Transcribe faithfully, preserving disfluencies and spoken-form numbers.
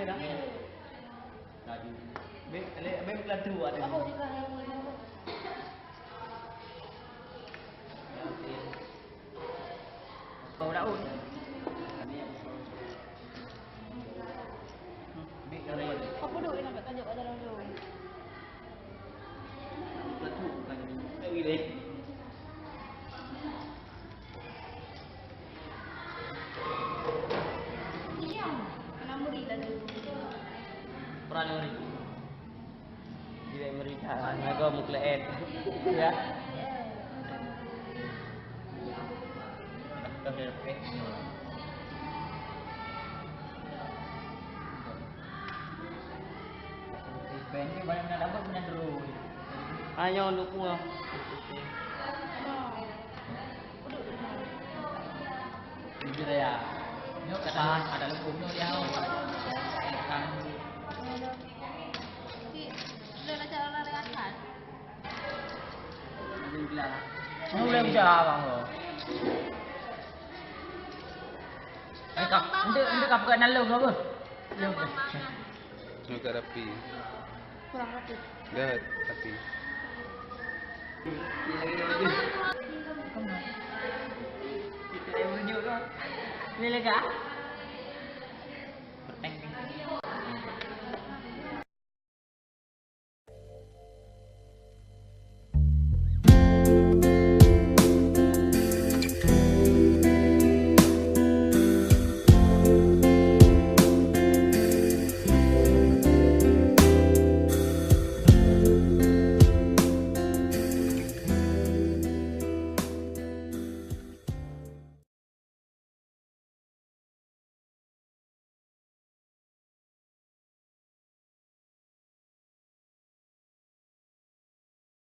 Laju. Bek, lek, bek laju ada. Apa juga yang boleh? Kau Daud. Bek laju. Apa duk nak tajuk pada lalu? Laju, laju. Tak boleh. Peran yang meri. Dia meri dah, naga mukleet. Ya. Oke, oke. Ayo, lu kuah. Jujur ya. Nyoe kata ada leumpung nyoe dia. Kan. Mulai udah abang lo. Eh, kap, ende, ende kap bukan nalung apa? Nyoe tak rapi. Kurang rapi. Dah rapi. Ni lagi, ni lagi. Kita yang menunjuk tu. Ni lega.